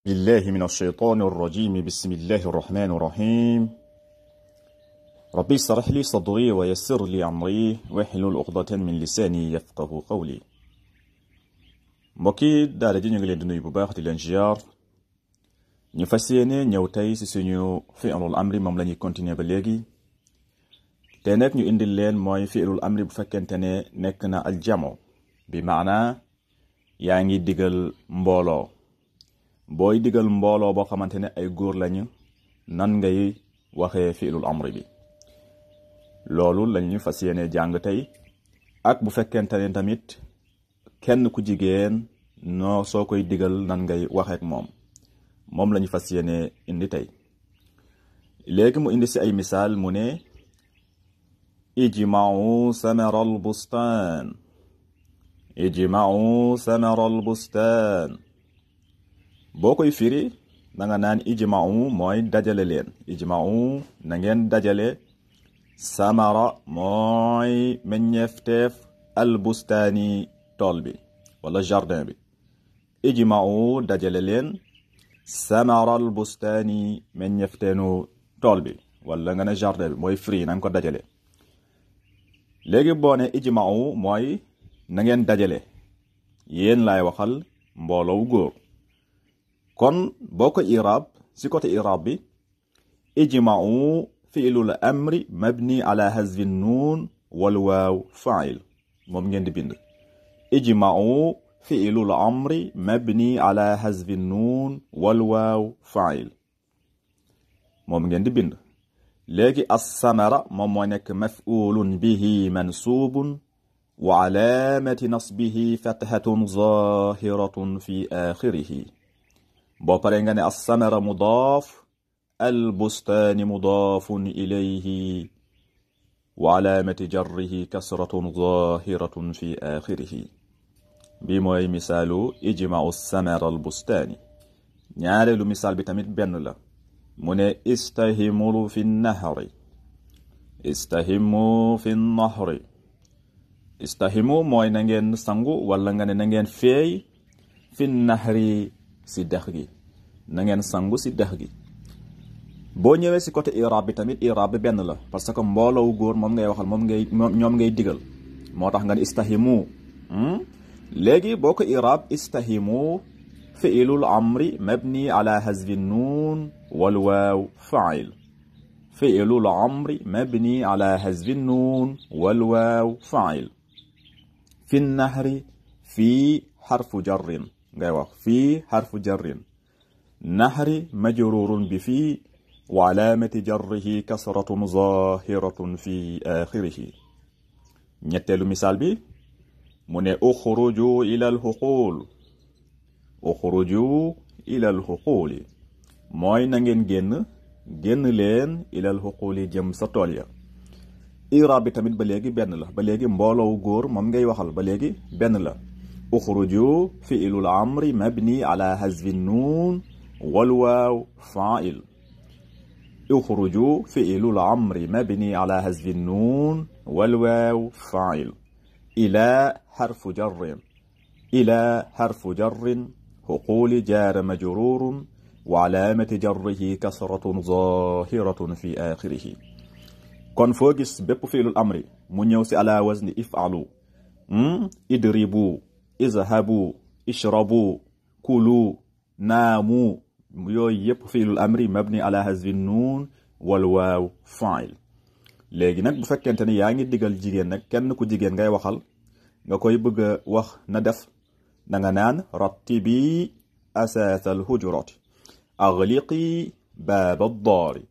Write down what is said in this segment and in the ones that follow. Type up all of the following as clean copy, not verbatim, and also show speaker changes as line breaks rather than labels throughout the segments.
بالله من الشيطان الرجيم. بسم الله الرحمن الرحيم. ربي اشرح لي صدري ويسر لي أمري واحلل عقدة من لساني يفقه قولي. mbokki daara ji ñu ngi leen di nuyu bu baax di leen ziar ñu fas yéene ñëw tey si suñu fi'lul amri moom la ñuy continuer ba léegi te nag ñu indil leen mooy fi'lul amri bu fekkente ne nekk na aljamo bi maana yaa ngi digal mbooloo booy digal mbooloo boo xamante ne ay góor lañu nan ngay waxee fi'lul amri bi loolu lañu fas yéene jàng tey ak bu fekkente ne tamit kenn ku jigéen noo soo koy digal nan ngay waxeek moom lañu fas yéene indi tey léegi mu indi si ay misaal mu ne ijma'u samaral bustaan ijma'u samaral bustaan boo koy firi da nga naan ijma'u mooy dajale leen ijma'u na ngeen dajale samara mooy meññeefteef al bustaani tool bi wala jardin bi ijma'u dajale leen samaral bustaani meññefteenu tool bi wala nga ne jardin bi mooy firi na nga ko dajale léegi boo ne ijma'u mooy na ngeen dajale yéen laay waxal mbooloo góor kon boo ko irab si côté irab bi ijma'u fi'lul amri mabni ala hazfi nuun wal waaw fa'il moom ngeen di bind ijma'u fi'lul amri mabni ala hazfi nuun wal waaw fa'il moom ngeen di bind léegi as-samara moom moo nekk maf'ulun bihi mansubun wa alamati nasbihi fathatun zahiratun fi akhirihi boo paree nga ne as-samara mudaaf al-bustaani mudaafun ilayhi wa alaamati jarrihi kasratun zaahiratun fi aaxirihi bii mooy misaalu ijma'u samara al-bustaani ñaareelu misaal bi tamit benn la mu ne istahimu fi nahri istahimu fi nahri istahimu mooy na ngeen sangu wala nga ne na ngeen feey fi nahri si dex gi na ngeen sangu si dex gi boo ñëwee si côté irab bi tamit irab bi benn la parce que mbooloo góor moom ngay waxal ñoom ngay digal moo tax nga ne istahimu léegi boo ko irab istahimu fi'lul amri mabni ala hazfi nuun wal waaw fa'il fi'lul amri mabni ala hazfi nuun wal waaw fa'il fi nahri fii xarfu jarrin ngay wax fii xarfu jarrin nahri majrurun bi fii wa alaamati jarrihi kasratun zahiratun fi axirihi ñetteelu misaal bi mu ne uxruju ila alxuquul uxruju ila alxuquuli mooy na ngeen génn leen ila alxuquuli jëm sa tool ya irab bi tamit ba léegi benn la ba léegi mbooloo góor moom ngay waxal ba léegi benn la uxruju fi'lul amri mabni ala hazfi nuun wal waaw fa'il uxruju fi'lul amri mabni ala hazfi nuun wal waaw fa'il ila xarfu jarrin ila xarfu jarrin xuquuli jaara majruurun wa alaamati jarrihi kasratun zaahiratun fi aaxirihi kon foo gis bépp fi'lul amri mu ñëw si ala wazni if'alu idribu izhabu ishrabu kulu naamu yooyu yëpp fi'lul amri mabni ala hazfi nuun wal waaw fa'il léegi nag bu fekkente ne yaa ngi digal jigéen nag kenn ku jigéen ngay waxal nga koy bëgg a wax na def da nga naan rattibi asaas al hujurati aghliqi baab ad-daari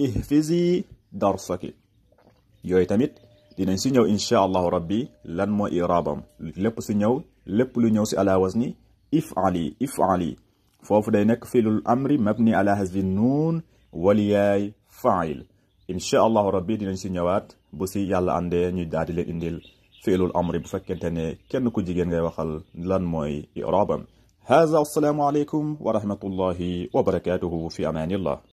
ihfizi darsaki yooyu tamit dinañ si ñëw insha allahu rabbi lan moo irabam lépp si ñëw lépp lu ñëw si ala wazni if'ali foofu day nekk fi'lul amri mabni ala hazfi nuun wal yaay fa'il insha allahu rabbi dinañ si ñëwaat bu si yàlla àndee ñu daal di leen indil fi'lul amri bu fekkente ne kenn ku jigéen ngay waxal lan mooy irabam. haza assalaamu aleykum wa rahmatullahi wa barakatuhu fi amaanillah.